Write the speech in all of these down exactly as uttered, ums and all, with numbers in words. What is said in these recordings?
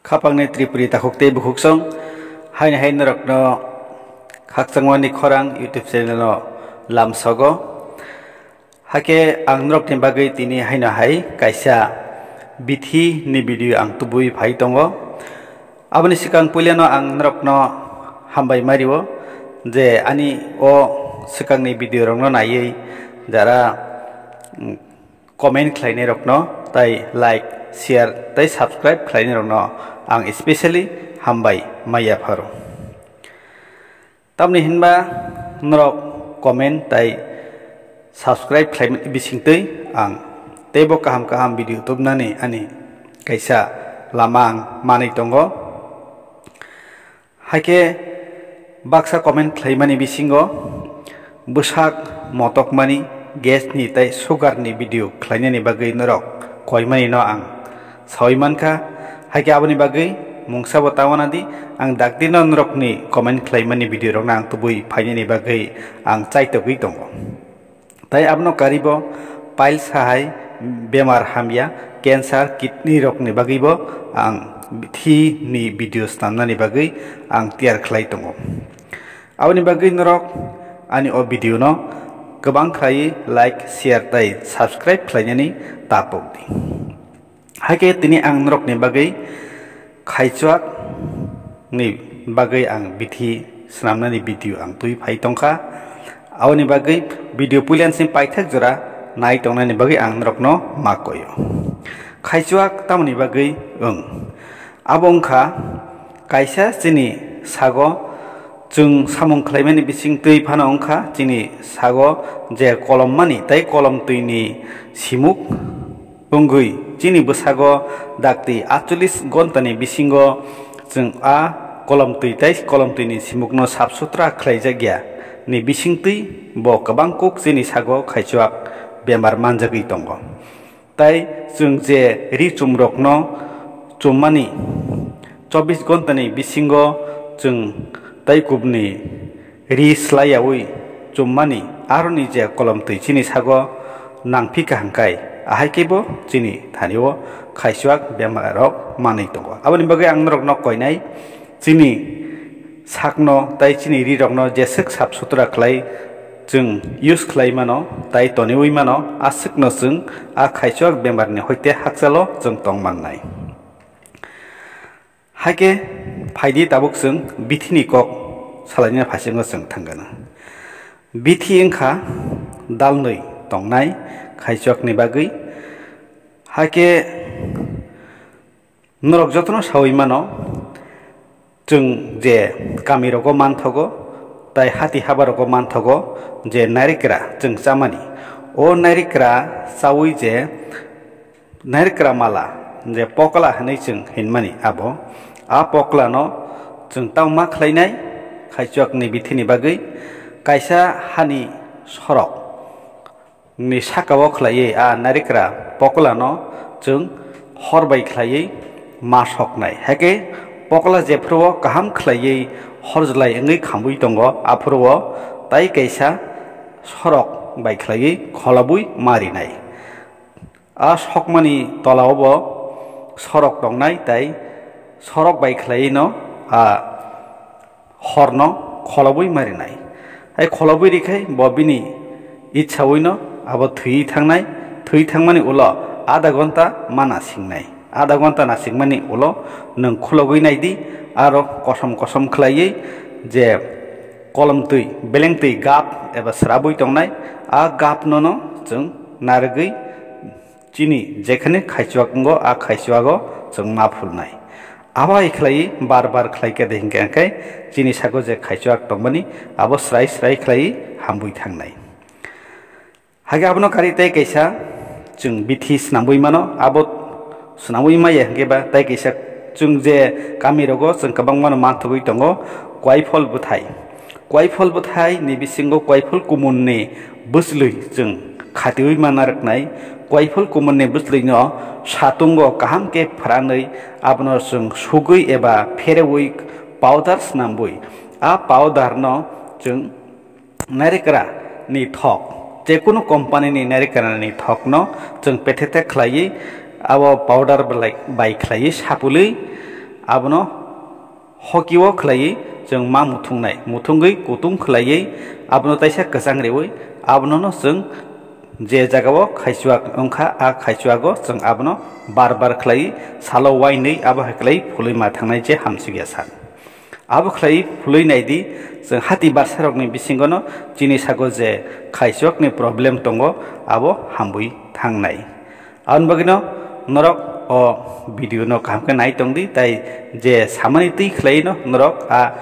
Khapangni Tripuri takhuk tei bukhuksong, haini hai norokno khakchangmani khorang YouTube channel-o lamsogo. Hakhe ang norokni bagwi tini haino hai kaisa bithi ni video ang tubui phai tongo. Aboni swkang puilano ang norokno hambai mario je ani o swkangni video rokno naiwi jara, mm, comment khlainai rokno, tai like, share, tai subscribe khlainai rokno ang specially hambai maya pharo. Tamni hinba norok comment tai subscribe khlai bisingtwi ang teibo kaham kaham video tubnani ani kaisa lama ang manwi tongo. Hakhe baksa comment khlaimani bisingo bwsak motokmani, gas ni tei sugar ni video khlainani bagwi norok koimani no ang sawi mankha. Hakhe aboni bagwi mungsa bo ta wana di, ang dakti no norokni comment khlaimani video rokno ang tubui phainani bagwi ang chaitogwi tongo. Tai abono karibo piles hai bemar hamya, cancer, kidney rokni bagwibo ang bithi ni video snamnani bagwi ang tiyar khlai tongo. Aboni bagwi norok ani o video no kwbang khlai like, share tai subscribe khlainani tapok di. Hakhe tini ang norokni bagwi khaichuak ni bagwi ang bithi swnamnani video ang twi phai tongkha. Aboni bagwi video puilansing paithak jora nai tongnani bagwi ang norokno ma koio. Khaichuak tamoni bagwi wng? Abo wngkha kaisa chini sago chwng samung khlaimani bising twi phano wngkha chini sago je kolom mani tei kolom twini simuk wngwi chini bwsago dakti atchollis gontani bisingo chwng a kolomtwi tei kolomtwini simukno sap sutra khlaijakya ni bisingtwi bo kwbang kuk chini sago khaichuak bemar manjagwi tongo. Tai chwng je ri chumrokno chummani chobbish gontani bisingo chwng tai kubni ri slaiyaui chummani aroni je kolomtwi chini sago nangphi kaham kai, ahai khe bo chini thani o khaichuak bemar rok manwi tongo. Aboni bagwi ang norokno koinai chini sakno tai chini ri rokno jeswk sap sutra khlai chwng use khlai mano tai toniwi mano, aswkno chwng a khaichuak bemar ni hoite hakchalo chwng tong mannai. Hakhe phaidi tabuk chwng bithini kok salaina phasingo chwng thangana. Bithi wngkha dalnwi tongnai khaichuakni bagwi. Hakhe norok jotono sawi mano, chwng je kamirogo manthogo tai hati habarogo manthogo je narikra chwng chamani. O narikra chawi je narikra mala je pokla hinwi chwng hinmani abo. A poklano chwng tamo ma khlainai khaichuakni bithini bagwi kaisa hani sorok ni sakao khlaiwi a narikra poklano chwng hor bai khlaiwi ma soknai. Hakhe pokla jephuru kaham khlaiwi horjlai wngwi khambwi tongo, aphuru tai kaisa sorok bai khlaiwi kholobwi ma rinai. A sokmani tolao bo sorok tongnai, tai sorok bai khlaiwino a horno kholobwi ma rinai. Hai kholobwi rikhai bo bini itsawi no abo thwi thangnai, thwi thangmani ulo adha gonta ma nasingnai. Adha gonta nasingmani ulo nwng khulogwi naidi, aro kosom kosom khlaiwi je kolomtwi, belengtwi gap eba srabwi tongnai, a gap nono chwng narwgwi chini jekhani khaichuak wngo, a khaichuago chwng ma phulnai. Abo hai khlaiwi bar bar khlai khe de hinkhe, hinkhe chini sago je khaichuak tongmani abo srai srai khlaiwi hambwi thangnai. Hakhe abono kari tei kaisa chwng bithi swnamwi mano, abo swnamwi maya hinkhe ba tei kaisa chwng je kamirogo chwng kwbangmano manthogwi tongo, koiphol bwthai. Koiphol bwthai ni bisingo koiphol kumun ni bwchlwi chwng khatiwi ma narwknai. Koiphol kumun ni bwchlwi no satungo kaham khe phranwi abono chwng sugwi eba pherewi powder swnambwi a powder no chwng narikra ni thok, jekunu company ni narikra ni thok no chwng pethete khlaiwi abo powder belai bai khlaiwi sapulwi Abono hoki o khlaiwi chwng ma muthungnai, muthungwi kutung khlaiwi abono taisa kwchang riwi abono no chwng je jagao khaichuak wngkha, a khaichuago chwng abono bar bar khlaiwi salo uainwi abo hai khlai phulwi ma thangnai je hamsukya sak. Abo khlai phulwi naidi, chwng hati barsarokni bisingono chini sago je khaichuakni problem tongo, abo hamwi thangnai. Aboni bagwino norok o video no kaham khe nai tongdi, tai je samani twi khlaino norok a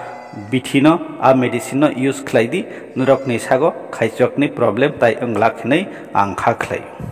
bithi no, a medicine no use khlaidi, norokni sago khaichuakni problem tai wng glak hinwi ang kha khlai.